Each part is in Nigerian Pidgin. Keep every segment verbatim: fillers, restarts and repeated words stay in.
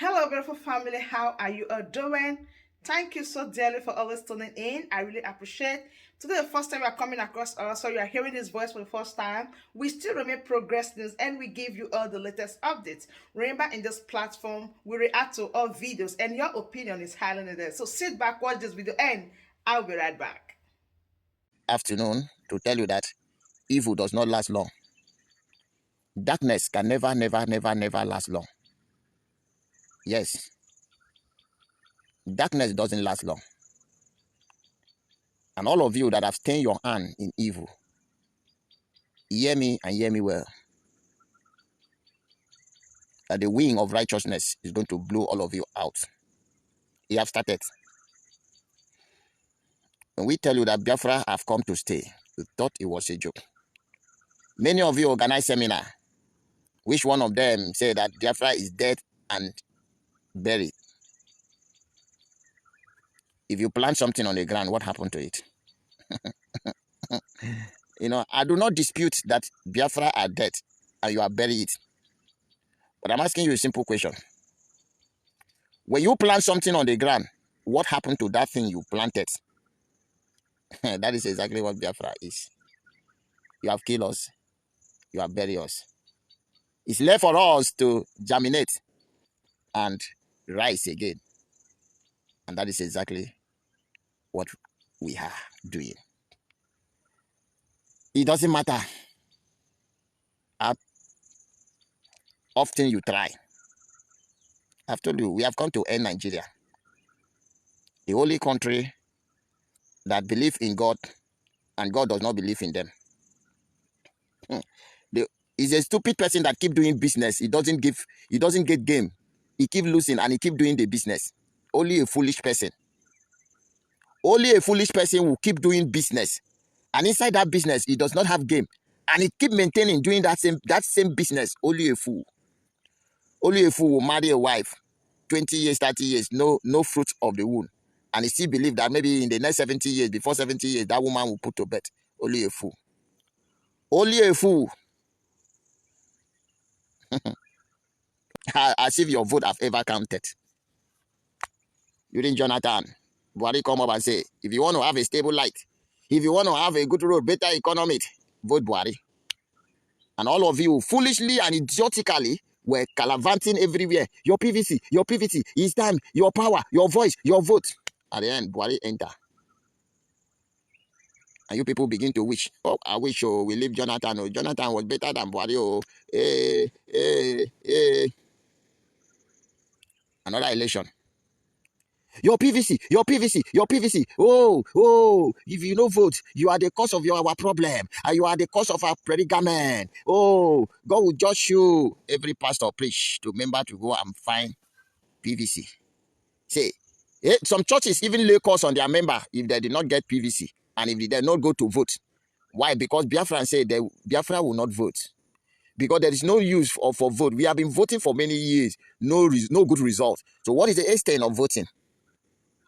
Hello, beautiful family. How are you all doing? Thank you so dearly for always tuning in. I really appreciate. Today, the first time you are coming across us, so you are hearing this voice for the first time. We still remain Progress News, and we give you all the latest updates. Remember, in this platform, we react to all videos, and your opinion is highly needed. So sit back, watch this video, and I'll be right back. Afternoon to tell you that evil does not last long. Darkness can never, never, never, never last long. Yes. Darkness doesn't last long. And all of you that have stained your hand in evil, hear me and hear me well. That the wind of righteousness is going to blow all of you out. It have started. When we tell you that Biafra have come to stay, we thought it was a joke. Many of you organize seminar. Which one of them say that Biafra is dead and buried? If you plant something on the ground, what happened to it? You know, I do not dispute that Biafra are dead and you are buried. But I'm asking you a simple question. When you plant something on the ground, what happened to that thing you planted? That is exactly what Biafra is. You have killed us. You have buried us. It's left for us to germinate and rise again. And that is exactly what we are doing. It doesn't matter how often you try. I've told you, we have come to end Nigeria, the only country that believe in God and God does not believe in them. Hmm. The, is a stupid person that keep doing business. He doesn't give, he doesn't get game. He keep losing and he keep doing the business. Only a foolish person. Only a foolish person will keep doing business. And inside that business, he does not have game. And he keep maintaining doing that same, that same business. Only a fool. Only a fool will marry a wife twenty years, thirty years, no, no fruit of the womb. And he still believe that maybe in the next seventy years, before seventy years, that woman will put to bed. Only a fool. Only a fool. As if your vote have ever counted. During Jonathan, Buhari come up and say, if you want to have a stable light, if you want to have a good road, better economy, vote Buhari. And all of you foolishly and idiotically were gallivanting everywhere. Your P V C, your P V C, it's time, your power, your voice, your vote. At the end, Buhari enter. And you people begin to wish. Oh, I wish, oh, we leave Jonathan. Oh, Jonathan was better than Buhari. Oh, eh, eh, eh. Another election. Your P V C, your P V C, your P V C. Oh, oh, if you no vote, you are the cause of your, our problem. And you are the cause of our predicament. Oh, God will judge you. Every pastor preach to member to go and find P V C. Say, eh, some churches even lay curse on their member if they did not get P V C and if they did not go to vote. Why? Because Biafrans say they, Biafra will not vote. Because there is no use for, for vote. We have been voting for many years. No res-, no good result. So what is the extent of voting?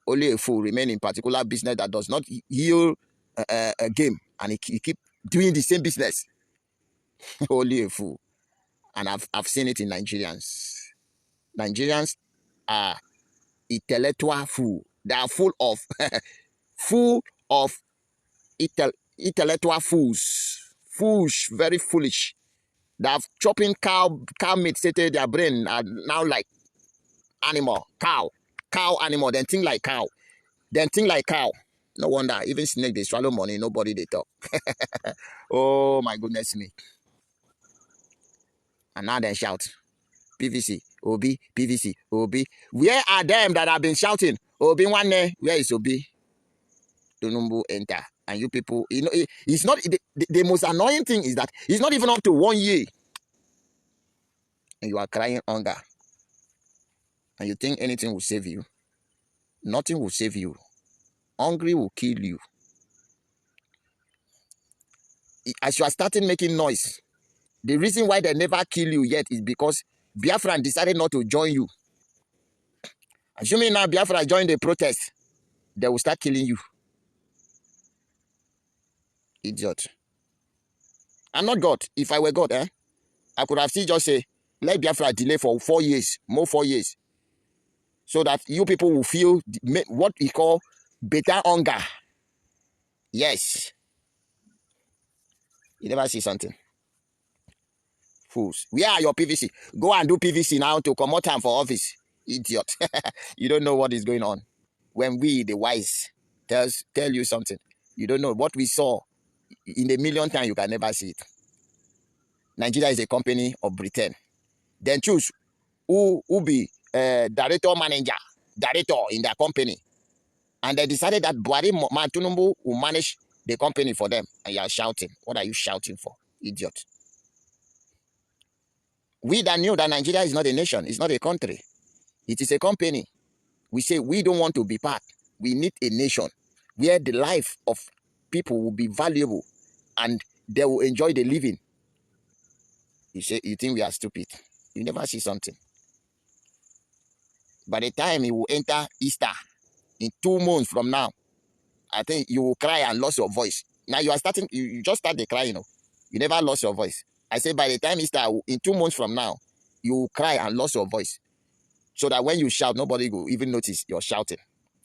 Only a fool remain in particular business that does not yield a, a, a game, and he, he keep doing the same business. Only a fool. And I've, I've seen it in Nigerians. Nigerians are intellectual fool. They are full of, full of intel-, intellectual fools. Fools, very foolish. They have chopping cow, cow meat, say their brain are now like animal, cow, cow animal, then think like cow, then think like cow. No wonder, even snake they swallow money, nobody they talk. Oh my goodness me. And now they shout, P V C, Obi, P V C, Obi. Where are them that have been shouting, Obi one, where is Obi? Tinubu enter. And you people, you know, it, it's not, the, the, the most annoying thing is that it's not even up to one year. And you are crying hunger. And you think anything will save you? Nothing will save you. Hungry will kill you. I-, as you are starting making noise, the reason why they never kill you yet is because Biafran decided not to join you. Assuming now Biafra join the protest, they will start killing you. Idiot. I'm not God. If I were God, eh, I could have still just say, let Biafra delay for four years, more four years. so that you people will feel the, ma-, what we call better hunger. Yes. You never see something. Fools. Where are your P V C? Go and do P V C now to comot am for office. Idiot. You don't know what is going on. When we, the wise, tells, tell you something, you don't know. What we saw in a million times, you can never see it. Nigeria is a company of Britain. Then choose who, who be, uh, director, manager, director in their company. And they decided that Buhari Mo-, Man Tinubu will manage the company for them. And you are shouting. What are you shouting for? Idiot. We that knew that Nigeria is not a nation, it's not a country, it is a company. We say we don't want to be part. We need a nation where the life of people will be valuable and they will enjoy the living. You say, you think we are stupid? You never see something. By the time you will enter Easter in two months from now, I think you will cry and lose your voice. Now you are starting, you, you just start the crying. Oh. You never lost your voice. I say by the time Easter, in two months from now, you will cry and lose your voice. So that when you shout, nobody will even notice you're shouting.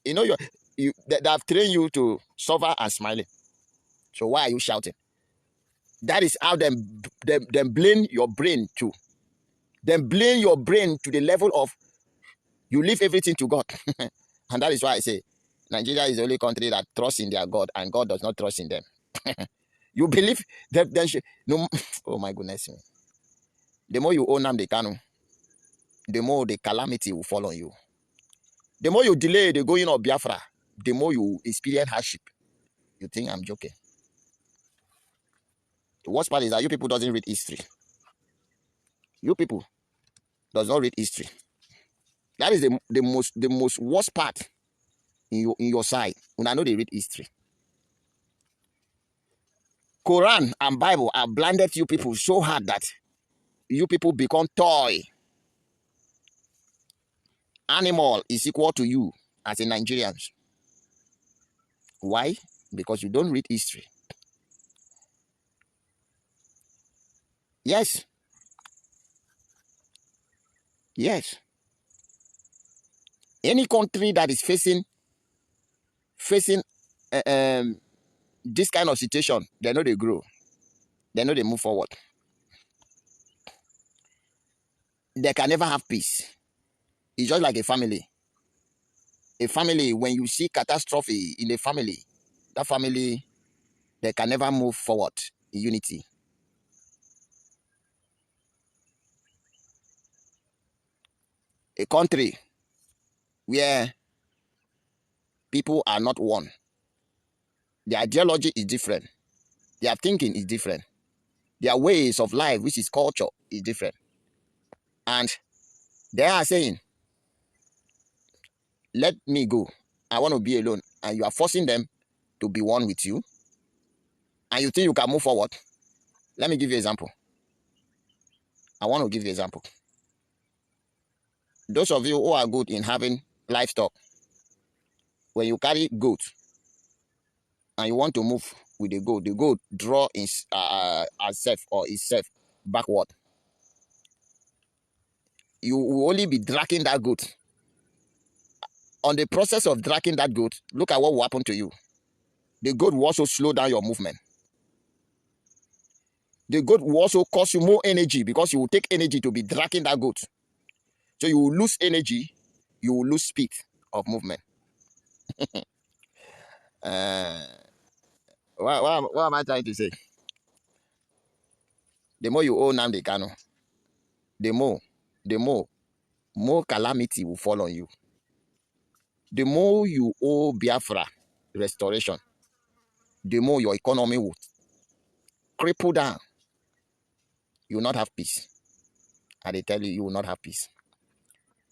You know, you're, you, they, they have trained you to suffer and smiling. So why are you shouting? That is how them, them, them blame your brain to. Them blame your brain to the level of you leave everything to God. And that is why I say Nigeria is the only country that trusts in their God and God does not trust in them. You believe them, then sh-, no, oh my goodness me. The more you own Nnamdi Kanu, the more the calamity will fall on you. The more you delay the going of Biafra, the more you experience hardship. You think I'm joking? The worst part is that you people doesn't read history. You people does not read history. That is the, the most, the most worst part in your, in your side. When I know they read history. Quran and Bible have blinded you people so hard that you people become toy. Animal is equal to you as a Nigerian. Why? Because you don't read history. Yes. Yes. Any country that is facing, facing, uh, um, this kind of situation, they know they grow. They know they move forward. They can never have peace. It's just like a family. A family, when you see catastrophe in a family, that family, they can never move forward in unity. A country where people are not one. Their ideology is different. Their thinking is different. Their ways of life, which is culture, is different. And they are saying, "Let me go. I want to be alone." And you are forcing them to be one with you. And you think you can move forward? Let me give you example. I want to give you example. Those of you who are good in having livestock, when you carry goat and you want to move with the goat, the goat draw in, uh, uh, herself or itself backward. You will only be dragging that goat. On the process of dragging that goat, look at what will happen to you. The goat will also slow down your movement. The goat will also cost you more energy because you will take energy to be dragging that goat. So you will lose energy, you will lose speed of movement. Uh, what, what, am- what am I trying to say? The more you own Nnamdi Kanu, the more, the more, more calamity will fall on you. The more you owe Biafra restoration, the more your economy will cripple down. You will not have peace. I dey tell you, you will not have peace.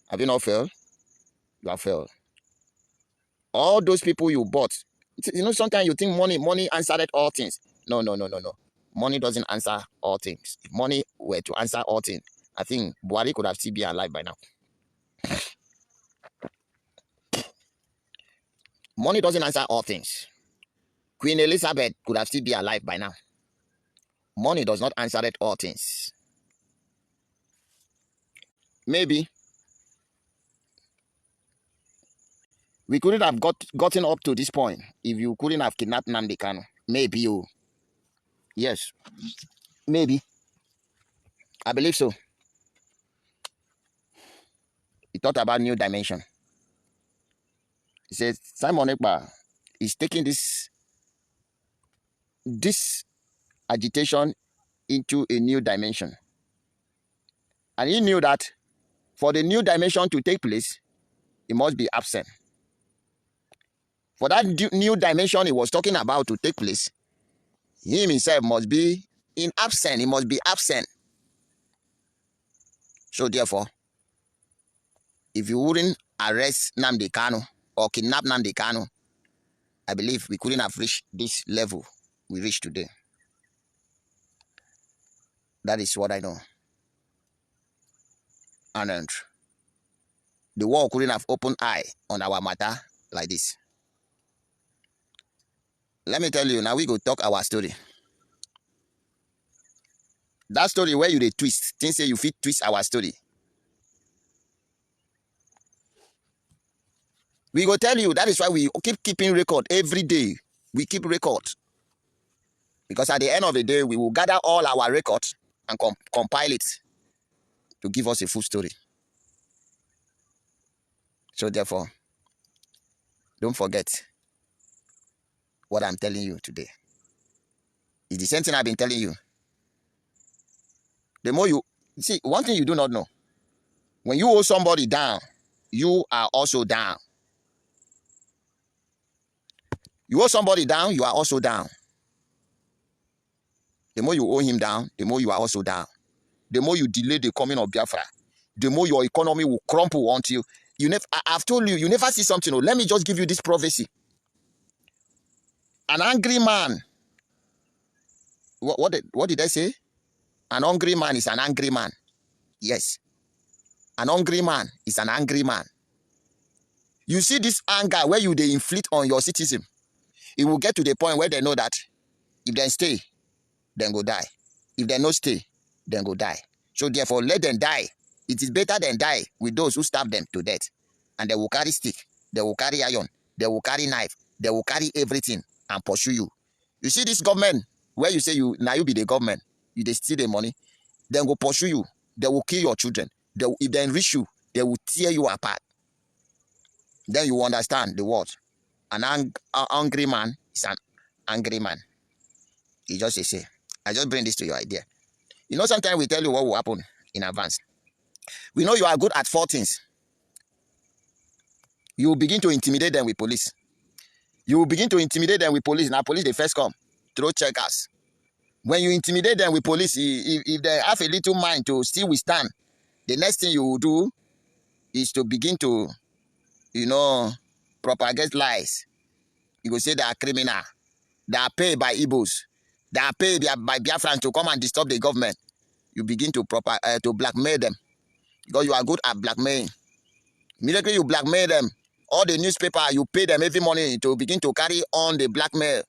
Have you not failed? You have failed. All those people you bought, you know, sometimes you think money, money answered all things. No, no, no, no, no. Money doesn't answer all things. If money were to answer all things, I think Buhari could have still been alive by now. Money doesn't answer all things. Queen Elizabeth could have still been alive by now. Money does not answer it all things. Maybe We couldn't have got gotten up to this point if you couldn't have kidnapped Nnamdi Kanu. Maybe you. Yes. Maybe. I believe so. He talked about new dimension. He said Simon Ekpa is taking this this agitation into a new dimension. And he knew that for the new dimension to take place, he must be absent. For that du- new dimension he was talking about to take place, he himself must be in absent. He must be absent. So therefore, if you wouldn't arrest Nnamdi Kanu or kidnap Nnamdi Kanu, I believe we couldn't have reached this level we reached today. That is what I know. And, and the world couldn't have opened eye on our matter like this. Let me tell you, now we go talk our story. That story where you dey twist, think say you fit twist our story. We go tell you, that is why we keep keeping record every day. We keep record. Because at the end of the day, we will gather all our records and com- compile it to give us a full story. So therefore, don't forget what I'm telling you today. It's the same thing I've been telling you. The more you see, one thing you do not know, when you hold somebody down, you are also down. You hold somebody down, you are also down. The more you hold him down, the more you are also down. The more you delay the coming of Biafra, the more your economy will crumple until you never. I, I've told you, you never see something. Oh, let me just give you this prophecy. An angry man. What, what, did, what did I say? An hungry man is an angry man. Yes. An hungry man is an angry man. You see this anger where you they inflict on your citizen, it will get to the point where they know that if they stay, then go die. If they no stay, then go die. So therefore, let them die. It is better than die with those who stab them to death. And they will carry stick, they will carry iron, they will carry knife, they will carry everything and pursue you. You see this government where you say you now you be the government, you they steal the money, then go pursue you. They will kill your children. They will, if they reach you, they will tear you apart. Then you understand the word. An ang- a- angry man is an angry man. You just say, say, I just bring this to your idea. You know, sometimes we tell you what will happen in advance. We know you are good at four things. You begin to intimidate them with police. You begin to intimidate them with police. Now police they first come, throw checkers. When you intimidate them with police, i- if, if they have a little mind to still withstand, the next thing you will do is to begin to, you know, propagate lies. You go say they are criminal. They are paid by Igbos. They are paid by, by Biafrans to come and disturb the government. You begin to proper uh, to blackmail them because you are good at blackmailing. Immediately you blackmail them, all the newspaper you pay them every morning to begin to carry on the blackmail.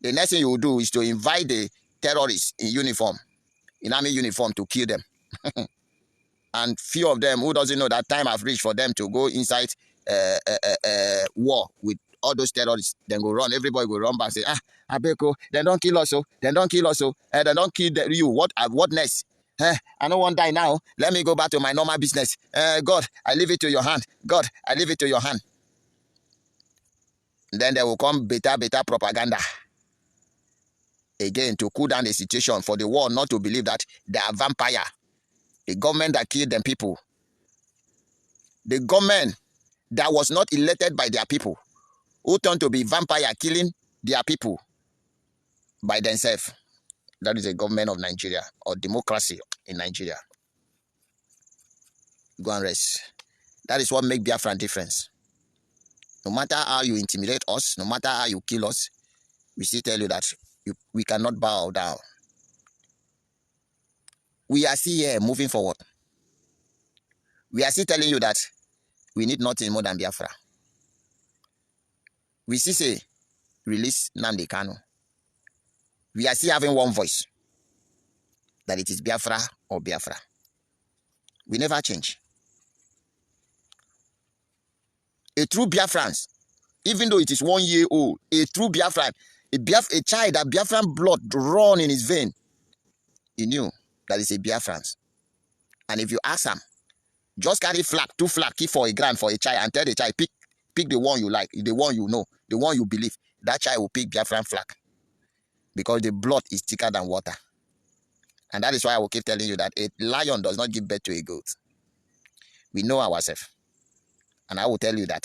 The next thing you will do is to invite the terrorists in uniform, in army uniform, to kill them. And few of them who doesn't know that time have reached for them to go inside uh, uh, uh, uh, war with all those terrorists, then go run. Everybody go run back, say, ah, Abeko, they don't kill us, oh, they don't kill us, oh, eh, they don't kill the, you. What, uh, what next? Eh, I don't want die now. Let me go back to my normal business. Eh, God, I leave it to your hand. God, I leave it to your hand. Then they will come better, better propaganda again to cool down the situation for the world not to believe that they are vampire. The government that killed them people. The government that was not elected by their people, who turned to be vampire killing their people by themselves. That is a government of Nigeria or democracy in Nigeria. Go and rest. That is what make Biafran difference. No matter how you intimidate us, no matter how you kill us, we still tell you that you, we cannot bow down. We are still here moving forward. We are still telling you that we need nothing more than Biafra. We still say, release Nnamdi Kanu. We are still having one voice, that it is Biafra or Biafra. We never change. A true Biafran, even though it is one year old, a true Biafran, a, Biaf- a child that Biafran blood run in his vein, he knew that is a Biafran. And if you ask him, just carry flag, two flag, keep for a ground for a child and tell the child, pick, pick the one you like, the one you know, the one you believe. That child will pick Biafran flag because the blood is thicker than water. And that is why I will keep telling you that a lion does not give birth to a goat. We know ourselves. And I will tell you that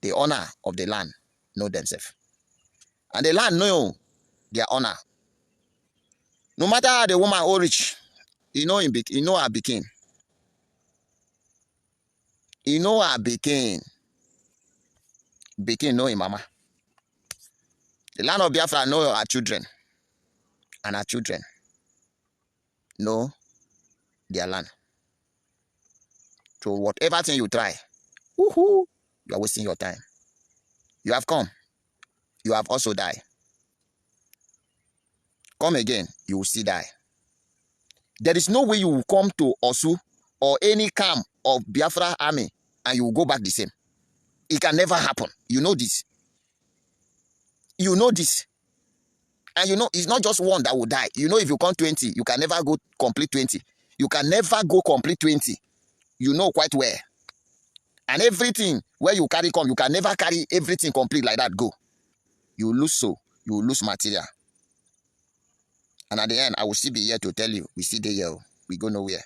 the owner of the land know themselves. And the land know their owner. No matter how the woman old rich, you know him, you know her became. You know her became. Became know him mama. The land of Biafra know her children. And her children know their land. So whatever thing you try, woohoo, you are wasting your time. You have come. You have also died. Come again, you will still die. There is no way you will come to Osu or any camp of Biafra army and you will go back the same. It can never happen. You know this. You know this. And you know, it's not just one that will die. You know, if you come twenty, you can never go complete twenty. You can never go complete twenty. You know quite well. And everything where you carry come, you can never carry everything complete like that go. You lose so, you lose material. And at the end, I will still be here to tell you, we still dey here, oh. We go nowhere.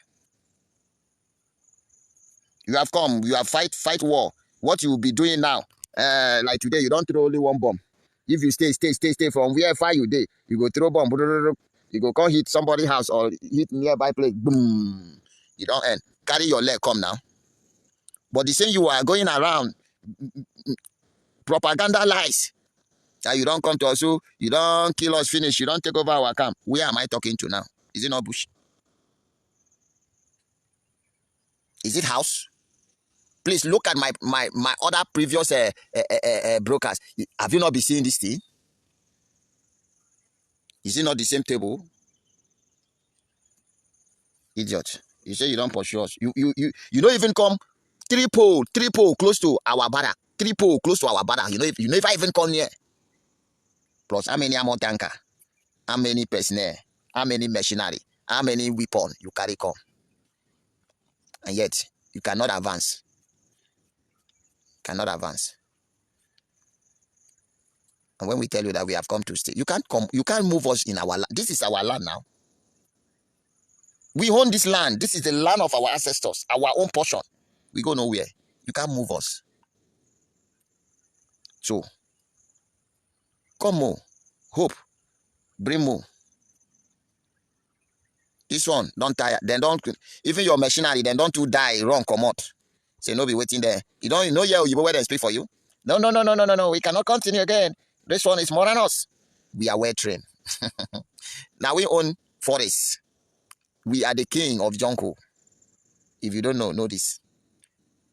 You have come, you have fight, fight war. What you will be doing now? Uh, like today, you don't throw only one bomb. If you stay, stay, stay, stay from where far you dey, you go throw bomb, brrrr, you go come hit somebody house or hit nearby place, boom. You don't end. Carry your leg come now. But the same you are going around propaganda lies. That you don't come to us, so you don't kill us finish, you don't take over our camp. Where am I talking to now? Is it not bush? Is it house? Please look at my my my other previous uh, uh, uh, uh, brokers. Have you not been seeing this thing? Is it not the same table? Idiot. You say you don't pursue us. You you you you don't even come triple, triple close to our barrack. Triple close to our barrack. You know, you never even come near. Plus, how many armor tanker? How many personnel? How many machinery? How many weapon you carry come? And yet, you cannot advance. Cannot advance. And when we tell you that we have come to stay, you can't come, you can't move us in our land. This is our land now. We own this land. This is the land of our ancestors, our own portion. We go nowhere. You can't move us. So, come more. Hope. Bring more. This one don't tire. Then don't even your machinery. Then don't you die. Run, come out. Say no be waiting there. You don't know here. You where they speak for you. No, no, no, no, no, no, no. We cannot continue again. This one is more than us. We are well trained. Now we own forests. We are the king of jungle. If you don't know, know this.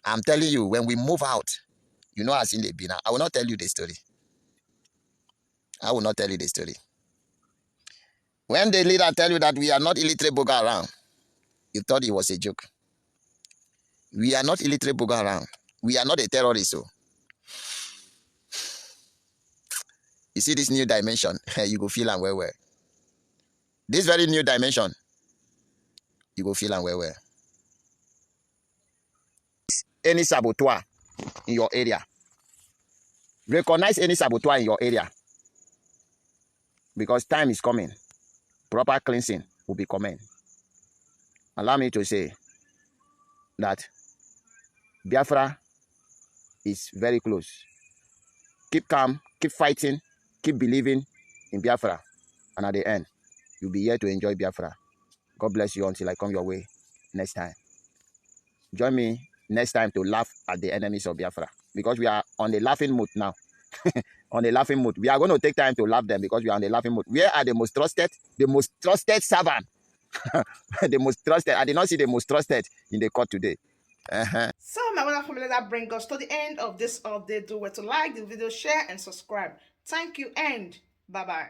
I'm telling you, when we move out, you know as in the be now. I will not tell you the story. I will not tell you the story. When the leader tell you that we are not illiterate Boga around, you thought it was a joke. We are not illiterate Boga around. We are not a terrorist. So you see this new dimension, you go feel am well well. This very new dimension, you go feel am well well. Any saboteur in your area, recognize any saboteur in your area, because time is coming. Proper cleansing will be coming. Allow me to say that Biafra is very close. Keep calm, keep fighting, keep believing in Biafra. And at the end, you'll be here to enjoy Biafra. God bless you until I come your way next time. Join me next time to laugh at the enemies of Biafra, because we are on the laughing mood now. On the laughing mood. We are going to take time to laugh them because we are on the laughing mood. Where are the most trusted? The most trusted servant. The most trusted. I did not see the most trusted in the court today. Uh-huh. So, my wonderful family, that brings us to the end of this update. Do well to like the video, share, and subscribe. Thank you, and bye-bye.